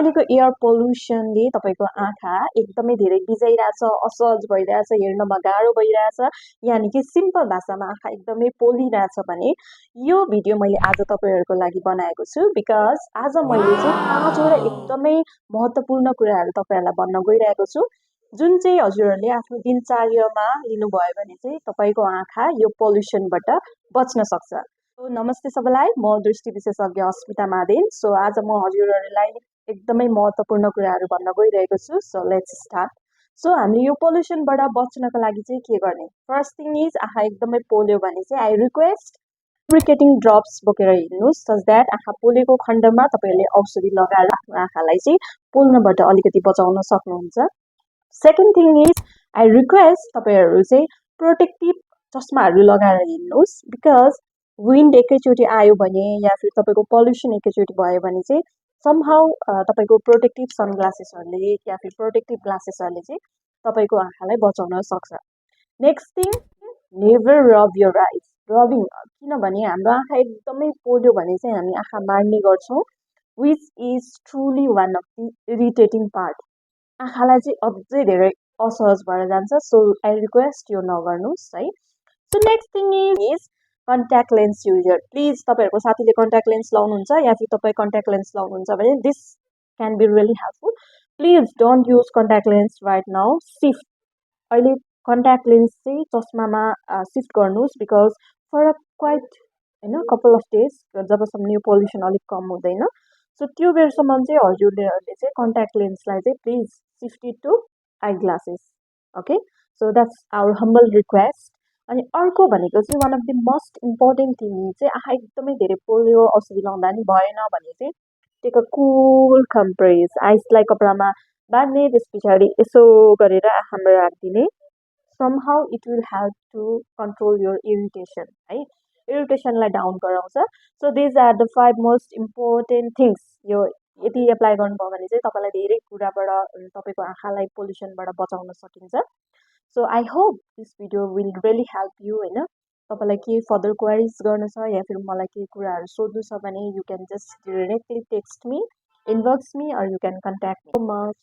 अहिलेको एयर पोल्युसनले तपाईको आँखा एकदमै धेरै बिजाइरहेछ, असहज भइरहेछ, हेर्नमा गाह्रो भइरहेछ, यानि कि सिम्पल भाषामा आँखा एकदमै पोलिरहेछ भने यो भिडियो मैले आज तपाईहरुको लागि बनाएको छु बिकज आज मैले चाहिँ पाँचवटा एकदमै महत्त्वपूर्ण कुराहरु तपाईहरुलाई भन्न गइरहेको छु जुन चाहिँ हजुरहरुले आफ्नो दिनचर्यामा लिनुभयो भने चाहिँ तपाईको आँखा यो पोल्युसनबाट बच्न सक्छ। नमस्ते सबैलाई, म दृष्टि विशेषज्ञ अस्मिता मादेन। सो आज म हजुरहरुलाई एकदमै महत्त्वपूर्ण कुराहरु भन्न गइरहेको छु। So let's start. सो हामीले यो पोल्युसनबाट बच्नको लागि चाहिँ के गर्ने? फर्स्ट थिङ इज आँखा एकदमै पोल्यो भने चाहिँ आई रिक्वेस्ट लुब्रिकेटिङ ड्रप्स बोकेर हिँड्नुस् सच द्याट आँखा पोलेको खण्डमा तपाईहरुले औषधि लगाएर आफ्नो आँखालाई चाहिँ पोल्नबाट अलिकति बचाउन सक्नुहुन्छ। Second thing is I request तपाईहरु चाहिँ प्रोटेक्टिभ चस्माहरु लगाएर हिँड्नुस् बिकज विन्ड एकैचोटि आयो भने या फिर तपाईको पोल्युसन एकैचोटि भयो भने चाहिँ समहाउ तपाईको प्रोटेक्टिभ सनग्लासेसहरुले या फिर प्रोटेक्टिभ ग्लासेसहरुले चाहिँ तपाईको आँखालाई बचाउन सक्छ। Next thing, never rub your आइज। रबिङ किनभने हाम्रो आँखा एकदमै पोल्यो भने चाहिँ हामी आँखा मार्ने गर्छौं which is truly one of the irritating part. आँखालाई चाहिँ अझै धेरै असहज भएर जान्छ। सो आई रिक्वेस्ट यो नगर्नुस् है। So next thing is contact lens user. Please तपाईहरुको साथीले कन्ट्याक्ट लेन्स लाउनुहुन्छ या फिर तपाई कन्ट्याक्ट लेन्स लाउनुहुन्छ भने this can be really helpful. Please don't use contact lens right now, shift. अहिले कन्ट्याक्ट लेन्स चाहिँ चस्मामा सिफ्ट गर्नुस् बिकज फर अ क्वाइट हैन कपल अफ डेज जबसम्म यो पोल्युसन अलिक कम हुँदैन। सो त्यो बेरसम्म चाहिँ हजुरले चाहिँ कन्ट्याक्ट लेन्सलाई चाहिँ please shift it to eye glasses. Okay, so that's our humble request. अनि अर्को भनेको चाहिँ one of the most important thing चाहिँ आँखा एकदमै धेरै पोल्यो औषधि लाउँदा नि भएन भने चाहिँ टेक अ कुल कम्प्रेस, आइसलाई कपडामा बाँध्ने, त्यस पछाडि यसो गरेर आँखामा राखिदिने। Somehow it will help to control your irritation है, इरिटेसनलाई डाउन गराउँछ। So these are the 5 most important things. यो यदि एप्लाई गर्नुभयो भने चाहिँ तपाईलाई धेरै कुराबाट तपाईको आँखालाई पोल्युसनबाट बचाउन सकिन्छ। So I hope this video will really help you हैन। तपाईलाई के फर्दर क्वेरिज गर्न छ या फिर मलाई के कुराहरु सोध्नु छ भने you can just directly text me, inbox me, or you can contact me so much.